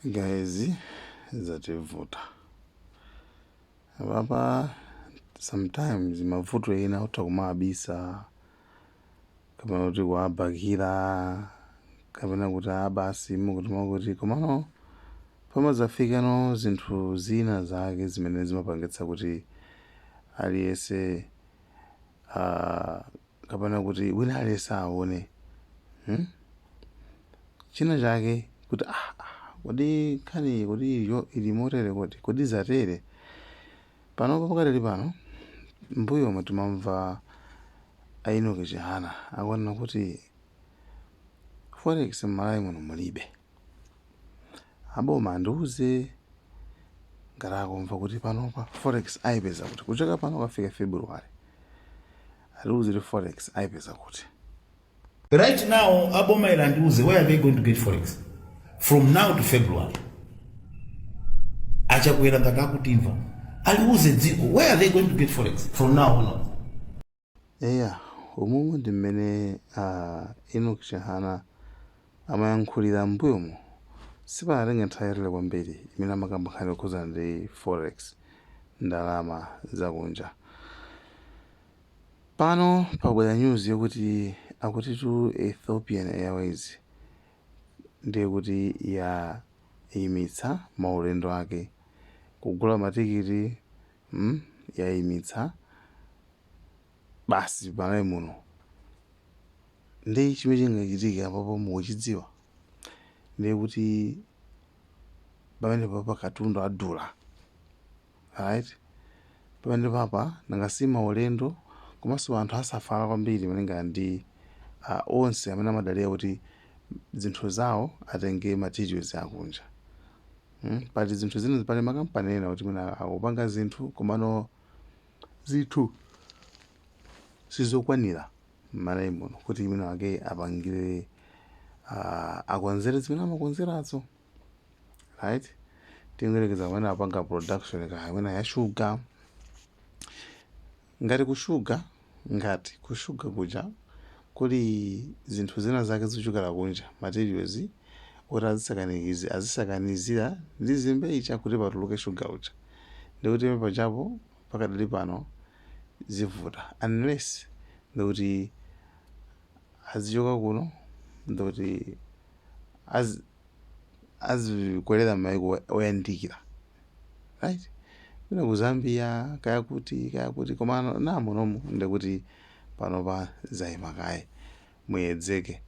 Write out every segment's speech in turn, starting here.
Guys, zativuta apapa. Sometimes mavuto ena utha kumawabisa kapena kuti kuwabakira kapena kuti abasi mukuti mwakuti, komano pamazafikano zinthu zina zake zimene zimapangitsa kuti aliyense kapena kuti wina aliyense aone, China chake kuti kodi nkhani kodi iyo ili motere, kodi zatere panopa. Pakadali pano, mbuyomu timamva a Enoch Chihana akunena kuti forex m'Malawi muno mulibe. Aboma andiuze ngati akumva kuti panopa forex ayipeza kuti kuchoka pano kafika February. Atiuze kuti forex ayipeza kuti. Right now, aboma ila andiuze, where are they going to get forex from now to February? Achakwera ngati akutimva, aliuze dziko, where are they going to get forex from now on? Eya, umumu ndi mmene Enoch Chihana amayankhulira mbuyomu. Sipanatenge nthawi yaitali kwambiri imene amakamba nkhani yokhuzana ndi forex, ndalama zakunja. Pano pabwera news yokuti akutitu Ethiopian Airways ndiye kuti yayimitsa maulendo ake, kugula matikiti, Yayimitsa basi Malawi muno. Ndi chimene chingachitike apopo mukuchidziwa, ndiye kuti pamene papa katundu adula, right? Pamene papa nanga si maulendo komanso anthu asafala kwambiri malingana ndi onse amene amadalira kuti zinthu zawo atenge materials akunja, Pali zinthu zina, pali makampani ena kuti mwina akupanga zinthu, komano zinthu sizokwanira m'Malawi muno kuti mwina wake apangire, akonzere zimene amakonzerazo, right? Tingoyerekeza pamene apanga production kaya mwina ya sugar, ngati ku sugar kuja kuli zinthu zina zake zochokera kunja, materials oti azisakanizira ndi zimbe icha kuti patuluke sugar uja, ndikuti pachapo pakadali pano zivuta unless ndikuti azichoka kuno, ndikuti azikwelera m'mayiko oyandikira, right? Mwina ku Zambia, kaya kuti, kaya kuti, koma na munomu ndikuti panopa zayima kaye muyedzeke.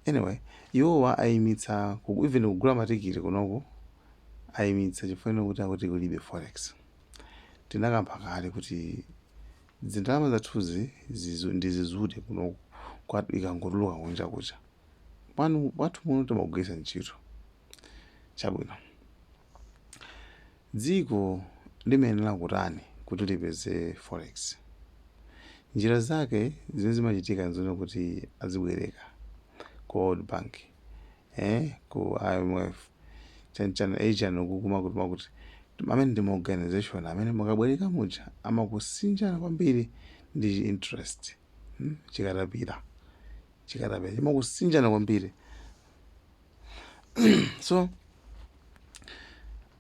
Anyway, iwowa ayimitsa even kugula matikiti kunoku ayimitsa chifukwa kuti akuti kulibe forex. Tinakamba kale kuti zindalama zathuzi ndi zizude kunoku ikangotuluka kunja kuja pano kwathu muno timagwiritsa ntchito. Chabwino, dziko limayenera kutani kuti lipeze forex? Njira zake zimene zimachitika nzone kuti azibwereka ku World Bank, ku IMF, chanchana Asian uku kumakuti makuti, amene ndi ma organization amene mukabwereka muja amakusinjana kwambiri ndi interest, Chikatapira, chikatapira chimakusinjana kwambiri. So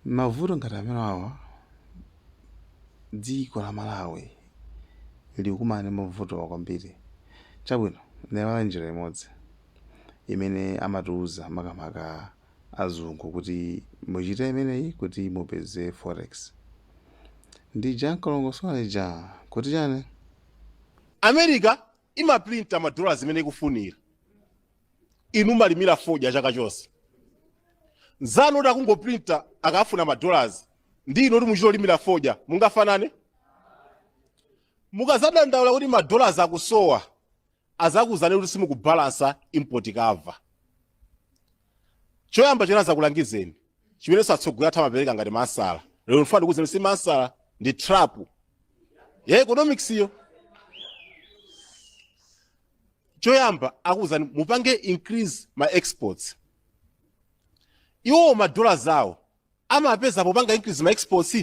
mavuto ngati amene awa, dziko la Malawi likukumana ndi mavuto kwambiri. Chabwino, ndaiwala njira imodzi imene amatiuza makamaka azungu kuti muchite imeneyi kuti mupeze forex. Ndija nkalongosola ija kuti chani? America imaprinta ma dollars zimene ikufunira. Inu malimira fodya chaka chonse, nzanu kuti akungoprinta akafuna ma dollars, ndi inu kuti muchitolimira fodya, mungafanane? Mukazadandaula kuti ma dollars akusowa, azakuuzani kuti simukubalansa import cover. Choyamba chona azakulangizeni, chimenenso atsogoleri athu amapereka ngati masala, lero ndifuna ndikuuzeni, si masala, ndi trap ya economics iyo. Choyamba akuuzani mupange increase ma exports. Iwo ma dollars awo amapeza popanga increase ma exports?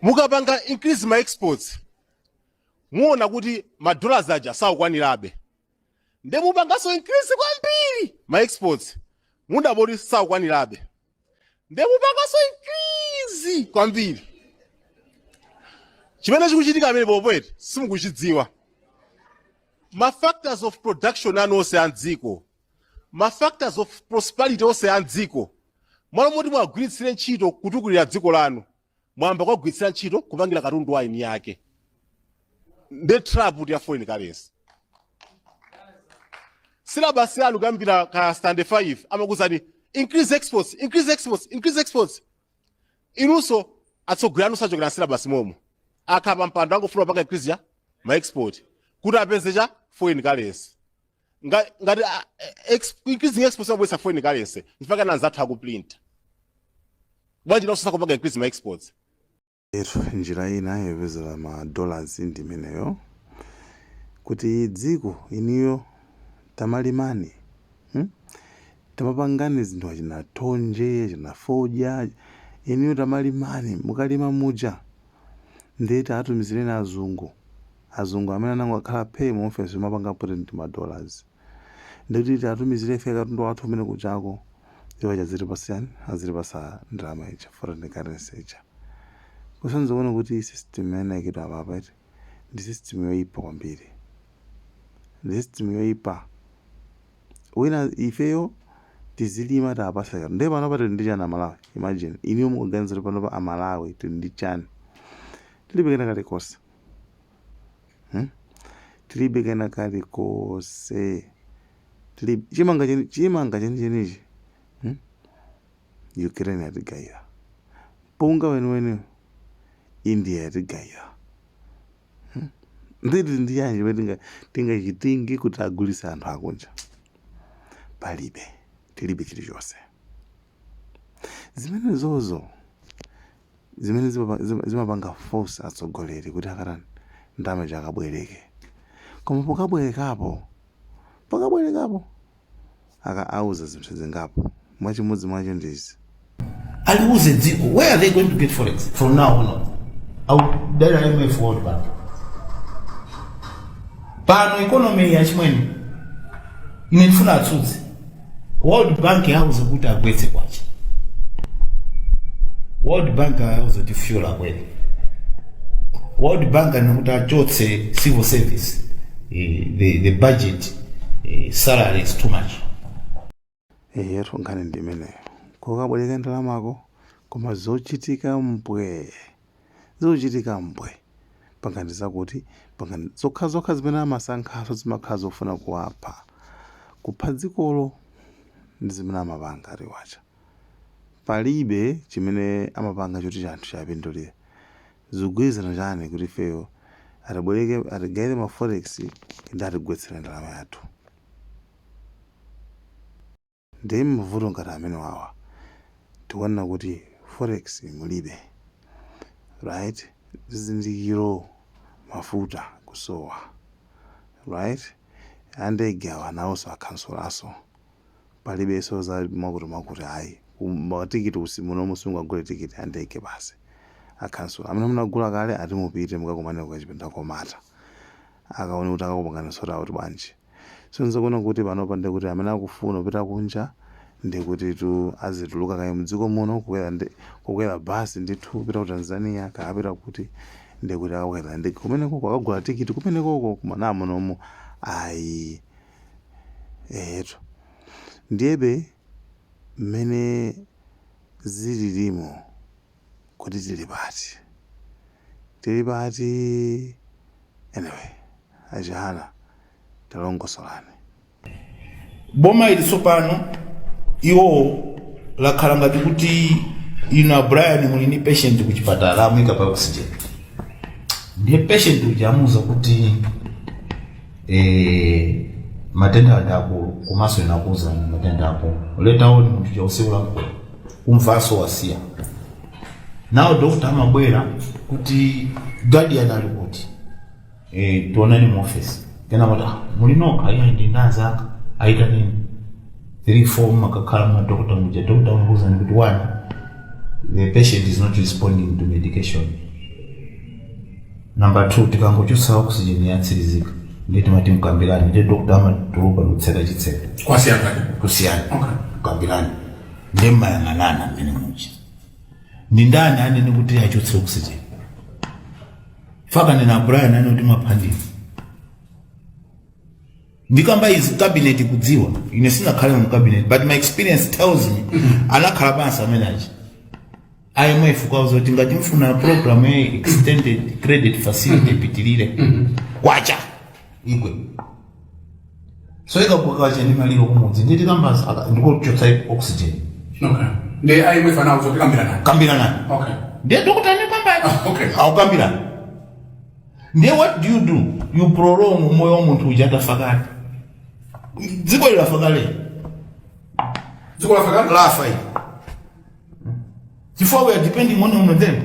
Mukapanga increase ma exports, Muona kuti ma dollars aja sakukwanirabe, nde mupanganso increase kwambiri ma exports, mudabwa kuti sakukwanirabe, nde mupanganso increase kwambiri. Chimene chikuchitika amene popwete simukuchidziwa. Ma factors of production anu onse a mdziko, ma factors of prosperity onse a mdziko, mwalo moti mwagwiritsire ntchito kutukulira dziko lanu, mwamba kwagwiritsira ntchito kupangira katundu wa eni yake. Nde trap ya foreign currency. Syllabus yanu kuyambira ka standard 5 amakuzani increase exports, increase exports, increase exports. Inunso atsogoleri anu sachokera syllabus momo. Akhala pa mpando, angofuna kupanga increase ya ma export kuti apeze cha foreign currency. Ngati increasing exports amabweretsa foreign currency, mpaka na anzathu akuprinta bwanji nawonso sakupanga increase ma exports? Etu, njira ina yopezera ma dollars ndi imeneyo, kuti dziko iniyo tamalimani, Tamapangani zinthu, achina thonje, achina fodya, iniyo tamalimani. Mukalima muja, ndiye tatumizireni azungu. Azungu amene anangokhala phe mu office mapanga print ma dollars, ndikuti tiatumizire ife katundu wathu umene kuchako, iwo azitipasa yani? Azitipasa ndalama ija, foreign currency ija. Kusonyeza kuona kuti system imene ikidwa apapa iti ndi system yoyipa kwambiri, ndi system yoyipa. Wina ifeyo tizilima, tapasa kanthu. Ndiye panopa tili ndi chani, Amalawi? Imagine, iniyo mukuganiza kuti panopa Amalawi tili ndi chani? Tilibe kena kalikonse, Tilibe kena kalikonse. Tilibe chimanga cheni, chimanga chenichenichi, Ukraine yatigayira. Mpunga weniweni, India yatigayira. Nditi ndi chani chimene tingachitinge kuti agulise anthu akunja? Palibe, tilibe chilichonse. Zimene zozo zimene zimapanga force atsogoleri kuti akatani? Ndalama akabwereke. Koma pokabwerekapo aka auza zinthu zingapo, mwachimodzi mwacho ndizi. Aliuze dziko, where are they going to get forex from now on? Audala IMF, World Bank. Pano economy yachimwene, ine ndifuna atsutse. World Bank yauza kuti agwetse kwacha. World Bank yauza kuti fuel akwere. World Bank anikuti achotse civil service, the budget, salary is too much. Eyetu, nkhani ndi imeneyo, kokabwereka ndalamako. Koma zochitika mbwe, zochitika mbwe. Pangani zakuti pangani zokhazokha zimene amasankhaso zimakhala zofuna kuwapha, kupha dzikolo, ndi zimene amapanga riwacha. Palibe chimene amapanga choti chanthu chapindulire. Zikugwirizana chani kuti ifeyo atibwereke, atigayire ma forex ndi atigwetsere ndalama yathu? Ndi mavuto ngati amene wawa tikuonera kuti forex mulibe, right? Zizindikiro, mafuta kusowa, right? Andege awa nawonso akhansolaso, palibenso za mwakuti mwakuti ayi. Matikiti usi munomu sungagule tikiti ya ndege basi, akhansula. Amene munagula kale, ati mupite mukakumane kukachipinda komata, akaone kuti akakupangani sort out bwanji. So nzokuona kuti panopa ndikuti amene akufuna kupita kunja, ndikuti tu azituluka kaye mdziko muno, kukwera basi ndithu kupita ku Tanzania, kaapita kuti, ndikuti akakwera ndege kumeneko, akagula tikiti kumenekoko. Koma munomu ayi. Eyetu, ndiyebe mmene zililimo kuti tili pati, tili pati? Anyway, Achihana, talongosolani. Boma ili tsopano iwo lakhala ngati kuti inu a Brian muli ni patient kuchipatala, amuyika pa oxygen. Ndiye patient uja amuuza kuti matenda andi akulu, komanso inakuza matenda akulu. Later on munthu uja usiulankhula, kumvanso wasiya. Nawo doctor amabwera kuti guardian ali kuti, tionani mu office. Kena mati, "Ah, muli nokha?" "Iya, ndi ndanzanga." Aita nini, 3 4, makakhala mwa doctor muja. Doctor amakuuzani kuti, one, the patient is not responding to medication. Number 2, tikangochotsa oxygen yatsirizika, ndiye timati mkambirani, ndiye doctor amatuluka ndikutseka chitseko. Kwasiyana. Kusiyana. Okay. Kukambirana, ndiye mmayang'anana mmene muja, ndi ndani anene kuti achotse oxygen? Fakanena Brian ane kuti maphandira ndikamba izi cabinet kudziwa. Ine sinakhale mu cabinet, but my experience tells me anakhala pansi amene achi IMF kwauza kuti ngati mfuna program ya extended credit facility ipitirire, kwacha igwe. So ikagwa kwacha ndi maliro kumudzi. Nditi kamba ndikuchotsa oxygen. Okay, ndi IMF anauza kuti kambirana. Kambirana. Ndiye dokota ne kamba. Ah, okay. Akukambirana. Ndiye what do you do? You prolong moyo wa munthu uja atafa kale. Dziko lilafa kale. Dziko lafa kale. Lafa ili, chifukwa we are depending on them.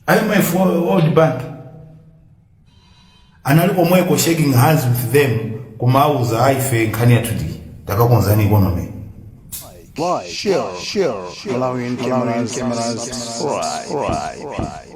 IMF, World Bank anali komweko shaking hands with them, kumauza aife nkhani yathu ndi takakonzani economy. Like, share, share, Malawian cameras, cameras, subscribe.